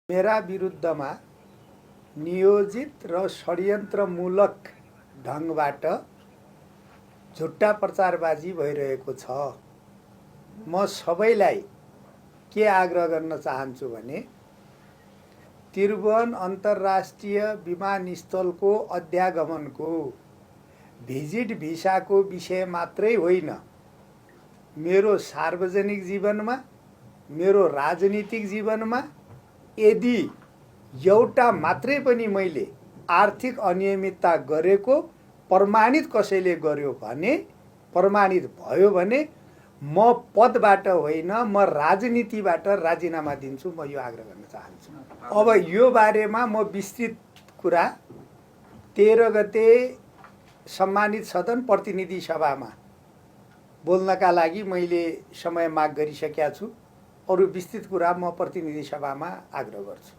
मेरा विरुद्धमा नियोजित र षड्यन्त्रमूलक ढङ्गबाट झुट्टा प्रचारबाजी भइरहेको छ। म सबैलाई के आग्रह गर्न चाहन्छु भने त्रिभुवन अन्तर्राष्ट्रिय विमानस्थलको अध्यागमनको भिजिट भिसाको विषय मात्रै होइन, मेरो सार्वजनिक जीवनमा, मेरो राजनीतिक जीवनमा यदि एउटा मात्रै पनि मैले आर्थिक अनियमितता गरेको प्रमाणित कसैले गर्यो भने, प्रमाणित भयो भने म पदबाट होइन, म राजनीतिबाट राजीनामा दिन्छु। म यो आग्रह गर्न चाहन्छु। अब यो बारेमा म विस्तृत कुरा 13 गते सम्मानित सदन प्रतिनिधि सभामा बोल्नका लागि मैले समय माग गरिसकेका छु। अरु विस्तृत कुरा म प्रतिनिधि सभामा आग्रह गर्छु।